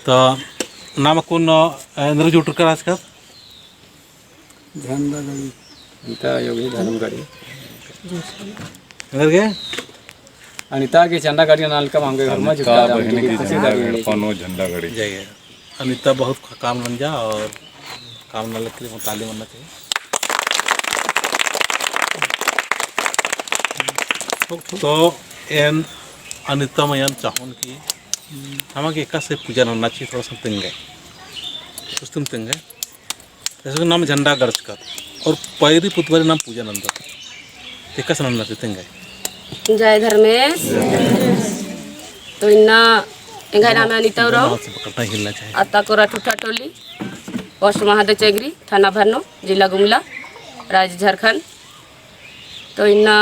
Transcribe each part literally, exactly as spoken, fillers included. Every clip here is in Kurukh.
तो नाम अक्कुन, अ, एन्देर जुटरकर आचकत? झंडा गड़ी। अनिता आयो गही धर्म गड़ी। एन्देर गे? अनिता गही झंडा गड़ी नलका मांगे घर में अनिता जुटका बहिन गही खुशी झंडा गड़ी। गड़ी, पनो झंडा गड़ी। जय। अनिता बहुत काम नंजा और काम नलख के लिए ताली मन्ना चाहिए। तो एन अनिता मइय्याँ चाहोन कि नमा गे एकासे पूजा नन्ना चाहिए, थोड़ा सा तेंगे। कुछ तुम तेंगे। जैसे कि नाम झंडा गड़चकत और पैरी पुतबारी नाम पूजा नन्दत। एकासे नन्ना चाहिए तेंगे। जय धर्मेस। तो इन्ना एंग्है नाम अनिता उराँव। हाथ से पकड़ना, हिलना चाहिए। अत्ता कोरा ठुठा टोली, पोस्ट महादेव चेंगरी, थाना भरनो, जिला गुमला, राज्य झारखंड। तो इन्ना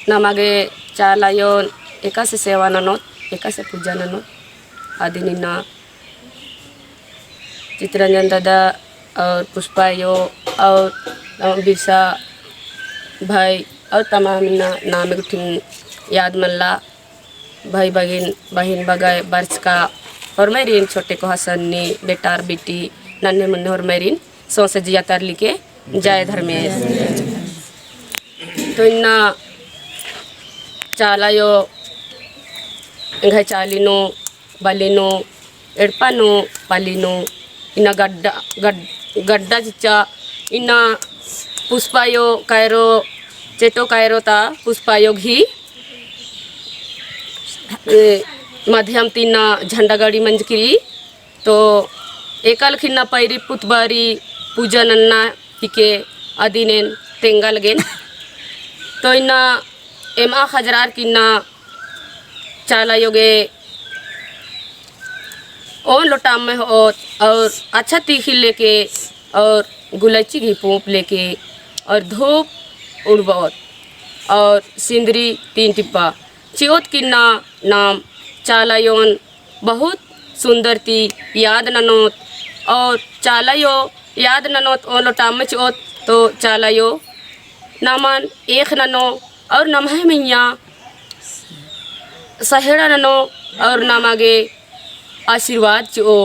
नमा गे चाला आयोन एकासे सेवा ननोत, एकासे पूजा ननोत, अदिन इन्ना चितरंजन दादा और पुष्पा आयो और बिरसा भाई और तमाम इन्ना नाम गुट्ठिन याद मल्ला। भाई बगिन, बहिन बगय बरचका होरमरिन, छोटे कोहा सन्नी, बेटार बेटी, नन्हे मुन्ने होरमरिन, सौंसे जिया तरली के जय धर्मेस। तो इन्ना चाला आयो, एंग्है चाली नू, बली नू, एड़पा नू, पली नू, इन्ना गड्डा, गड-, गड्डा चिच्चा, इन्ना पुष्पा आयो कायरो, चेटो कायरो ता पुष्पा आयो गही ए, माध्यम ती इन्ना झंडा गड़ी मंजकी रई। तो एका लेखा इन्ना पैरी पुतबारी पूजा नन्ना हिके अदिन एन तेंगा लगेन। तो इन्ना एमा खजरार की इन्ना चाला आयो गे ओन लोटा अम्म होओत और अच्छा तीखी लेके और गुलैची गही पूंप लेके और धूप उड़बओत और सिंदरी तीन टिप्पा चिओत की इन्ना नाम चाला आयोन बहुत सुंदर ती याद ननोत और चाला आयो याद ननोत ओन लोटा अम्म चिओत तो चाला आयो नमन एख़ ननो और नम्है मइय्याँ सहेड़ा ननो और नमा गे आशीर्वाद चिओ।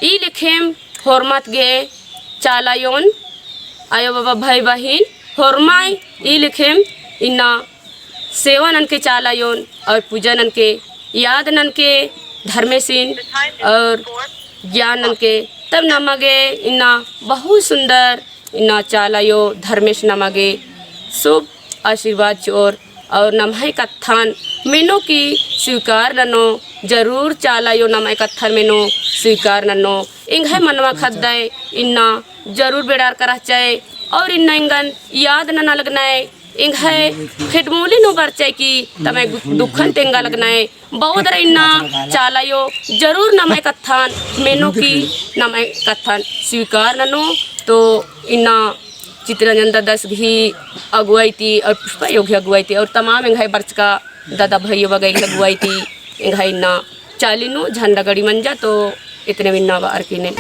ई लेखेम होरमत गे चाला आयोन, आयो बाबा, भाई बहिन, होरमाय ई लेखेम इन्ना सेवा ननके चाला आयोन और पूजा ननके, याद ननके धर्मेसिन और ज्ञान ननके, तब नमा गे इन्ना बहुत सुंदर इन्ना चाला आयो धर्मेस नमा गे शुभ आशीर्वाद चिओर और नम्है कत्थन मेनो की स्वीकार ननो, जरूर चाला आयो नम्है कत्थन मेनो स्वीकार ननो। एंग्है मनवा ख़द्दय इन्ना जरूर बेड़ारका रहचय और इन्ना एंगन याद नना लगनय, एंग्है खेडमोली नू बरचय की तम्है दुखन तेंगा लगनय। बओदर इन्ना चाला आयो जरूर नम्है कत्थन मेनो की नम्है कत्थन स्वीकार ननो। तो इन्ना चितरंजन ददस गही अगुवाई ती और पुष्पा आयो गही अगुवाई ती और तमाम एंग्है बरचका दादा भइयो बगय गही अगुवाई ती एंग्है इन्ना चाली नू झंडा गड़ी मंजा। तो इतने इन्ना बअर की ने।